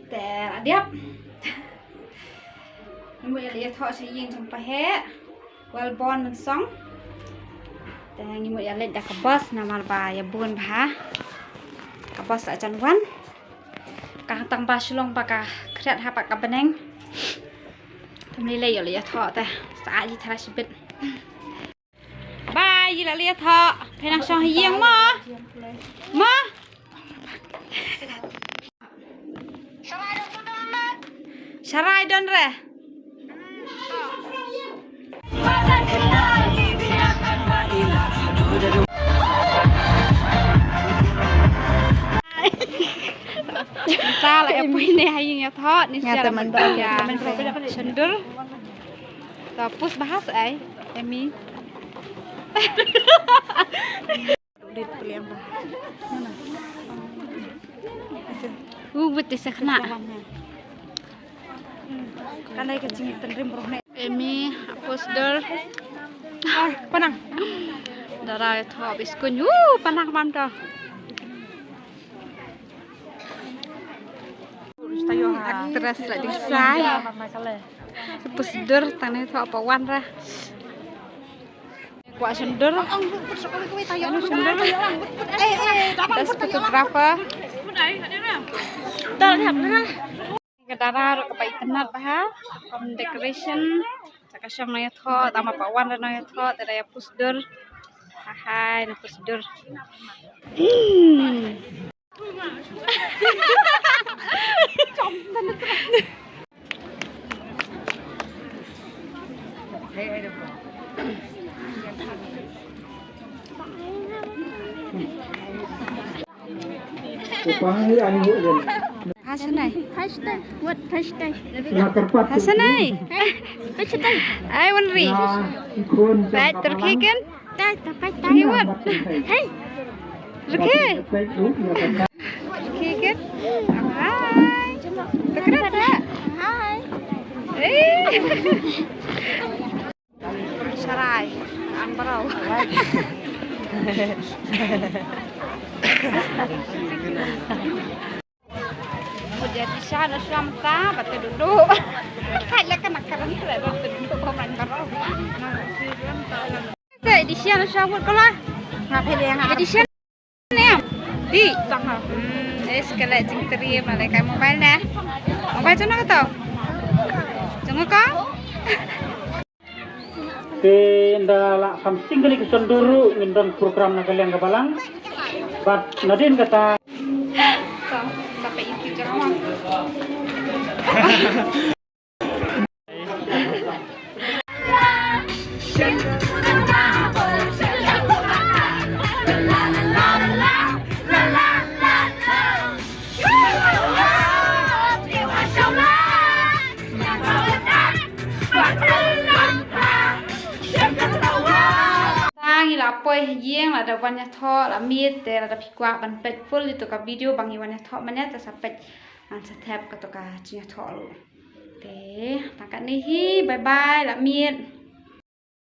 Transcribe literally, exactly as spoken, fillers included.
Te la diap. Ngi mut ïa leit ïathoh sha ïing jong pa heh. Wal bon mynsong. Te ngi mut ïa leit da ka bos namar ba ïa bun bha. Ka bos la jan wan. Ka hangtang ba shlong ba ka khriat ha pat ka bneng. Te mlei lei ïa leit ïathoh te. Sa ji thara shibit. Bye, ïa la leit ïathoh. Phi nang shong ha ïing mo. Mo. Sharai don re. Ta la ïa poi ne ha ïing ïathoh ni. Ïa sia te la man poi ba ïa shondur. Ta pus bahas ai Emi. Dit peliang ba. U bet ti sakna. Kan dei ka jingtynrim bro ne. Emi, apus dur. Ai, panang. Dara ïathoh biskun. U, panang mam to. Actress la ding sai. Apus dur tang ne thoh pa wan ra. Kwah shondur. Shondur. Best photographer. Ka dara ruh kaba itynnad bha. Decoration. Sa ka shong nang ïathoh, tang ma pa wan nang ïathoh, te da ïa pus dur. Hai, nang pus dur. Hmm. Hasanai. Hashtag. What hashtag? Hasanai. Hashtag. Ai, wan ri. Right, terkikin. Tai, tai, tai, tai. Ni wat. Hey. Rikhi. Rikhi kan? Hai. Takrat sa. Hai. Eh. Sharai. Ambrau. Mut ïa dih sha na shwa mynta, ba te duduk. Hai la ka na ka rang la ba te duduk ko man ka rong. Te dih sha na shwa mut ko la. Nga phi le nga. Ïa dih sha ne. Di. Hmm, eh, sekali jingteri ma le kai mobile ne. Mobile jong nga to. Jong nga ko. Te ynda la kham sting kane ka shondur ruh ngin don program na ka liang ka balang. Bad nadien kata. Sampai itu ceramah. Ngi la poi ha ïing, lada wan ïathoh la miet, te lada phi kwah ban peit full ïa ka video ba ngi wan ïathoh mynne, te sa peit ngan sa thep kato ka jingïathoh ruh. Te tang katne hi, bye bye, la miet.